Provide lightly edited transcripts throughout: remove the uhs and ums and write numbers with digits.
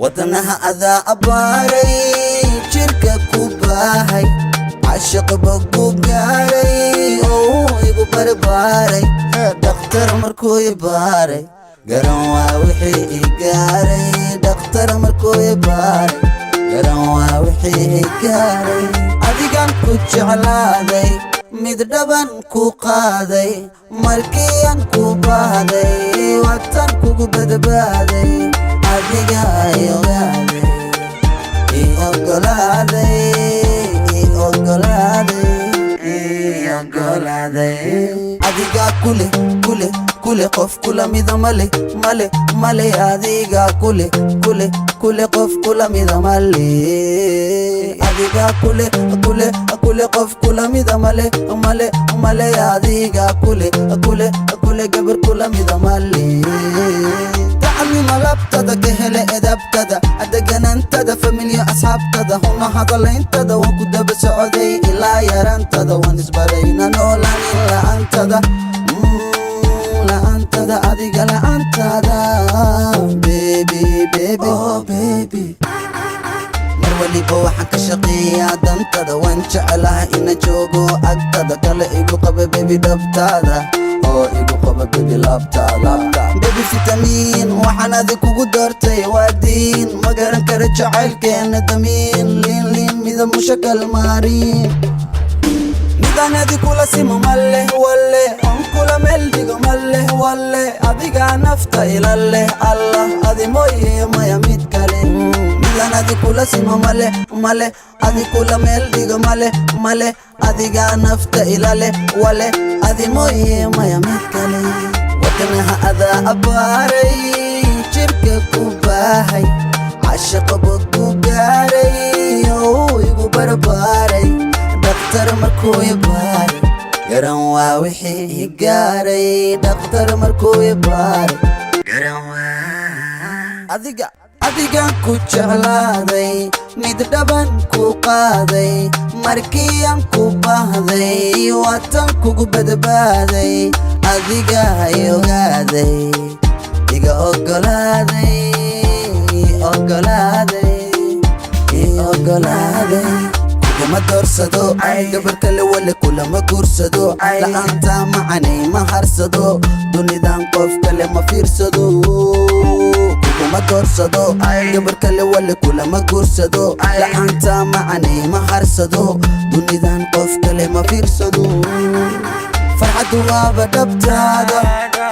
Wadnaha adaa abbaaray, jirka ku baahay, cashiqba ku gaaray oo igu barbaaray. Dhakhtar markuu i baaray, garan waa wixii i gaaray. Dhakhtar markuu i baaray, garan waa wixii i gaaray. Adigan ku jeclaaday, mid dhaban ku qaaday, markii aan ku baahday watan kugu badbaaday. Adiga i ogaaday, i ogolaaday, i ogolaaday, i ogolaaday. Adiga kule, kule, kule, qof kula mida male, male, male. Adiga kule, kule, kule, qof kula mida male. Adiga kule, kule, kule, qof kula mida male, male, male. Adiga kule, kule, kule, gabar kula mida male. Taclima labtada ka hele, edabtada, deganantada, family-ya, asxaabtada, huna hadalayntada. Waan ku daba socday ilaa yaraantada, waan isbarayna noolaanin la'aantada. La'aantada, adiga la'aantada, baby, baby, oh baby. Mar waliba waxaan ka shaqeeyaa dantada, waan jecelahay ina joogo agtada kale. Igu qaba, baby, dhabtaada oo igu qaba, baby, laabtaada. Baby fitamiin, waxaan adig kugu doortay waa diin. Ma garan kara jacaylkeena damiin, liin liin, midab mushakal maariin. Midaan adi kula simo male, walle, on kula meel dhigo male, walle. Adigaa nafta ila leh, Allah, adi mooye maya mid kale. Midaan adi kula simo male, male, adi kula meel dhigo male, male. Adigaa nafta ila leh, wale, adi mooye maya mid kale. Wadnaha adaa abbaaray, jirka ku baahay, cashiqaba ku gaaray oo igu barbaaray. Dhakhtar markuu i baaray, garan waa wixii i gaaray. Dhakhtar markuu i baaray, garan waa. Adiga, adigan ku jeclaaday, mid dhaban ku qaaday, markii aan ku baahday waatan kugu badbaaday. Adiga i ogaaday, iga ogolaaday, ogolaaday, i ogolaaday. Kuguma doorsado gabar kale, wale, kulama guursado. La'aanta macanay ma harsado, dunidan qof kale ma fiirsado. Kuguma doorsado gabar kale, wale, kulama guursado. La'aanta macanay ma harsado, dunidan qof kale ma fiirsado. Farxaddu waaba dhabtaada,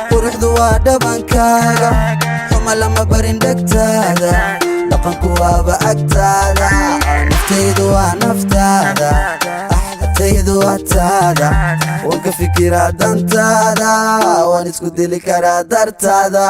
quruxdu waa dhabankaaga, xuma lama barin dhegtaada, dhaqanku waaba agtaada. Naftaydu waa naftaada, axtaydu waa taada. Waan ka fikiraa dantaada, waan isku dili karaa dartaada.